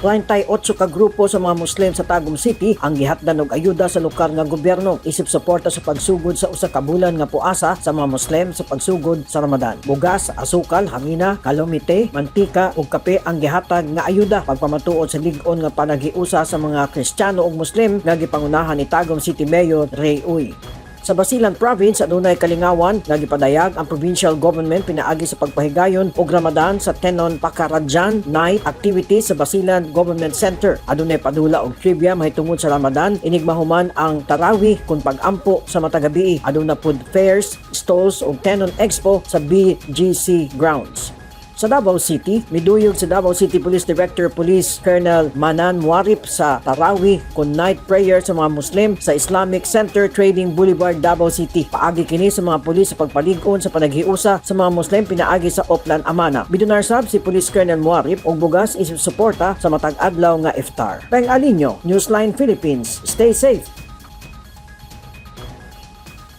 38 ka grupo sa mga Muslim sa Tagum City ang gihatdan og ayuda sa lokal nga gobyerno isip suporta sa pagsugod sa usa ka bulan nga puasa sa mga Muslim sa pagsugod sa Ramadan. Bugas, asukal, harina, kalomite, mantika ug kape ang gihatag nga ayuda pagpamatuod sa lig-on nga panaghiusa sa mga Kristiyano ug Muslim nga gipangunahan ni Tagum City Mayor Ray Uy. Sa Basilan Province, adunay kalingawan nga gipadayag ang provincial government pinaagi sa pagpahigayon og Ramadan sa Tenon Pakaradjan Night Activity sa Basilan Government Center. Adunay padula og trivia mahitungod sa Ramadan inig mahuman ang tarawih kun pag-ampo sa matag gabii. Aduna pud fairs, stalls ug Tenon Expo sa BGC grounds. Sa Davao City, miduyog sa Davao City Police Director Police Colonel Manan Muarip sa Tarawih kun night prayer sa mga Muslim sa Islamic Center, Trading Boulevard, Davao City. Paagi kini sa mga pulis sa pagpalig-on sa panaghiusa sa mga Muslim pinaagi sa Oplan Amana. Midonar sab si Police Colonel Muarip og bugas isip suporta sa matag adlaw nga iftar. Peng Alinyo, Newsline Philippines. Stay safe.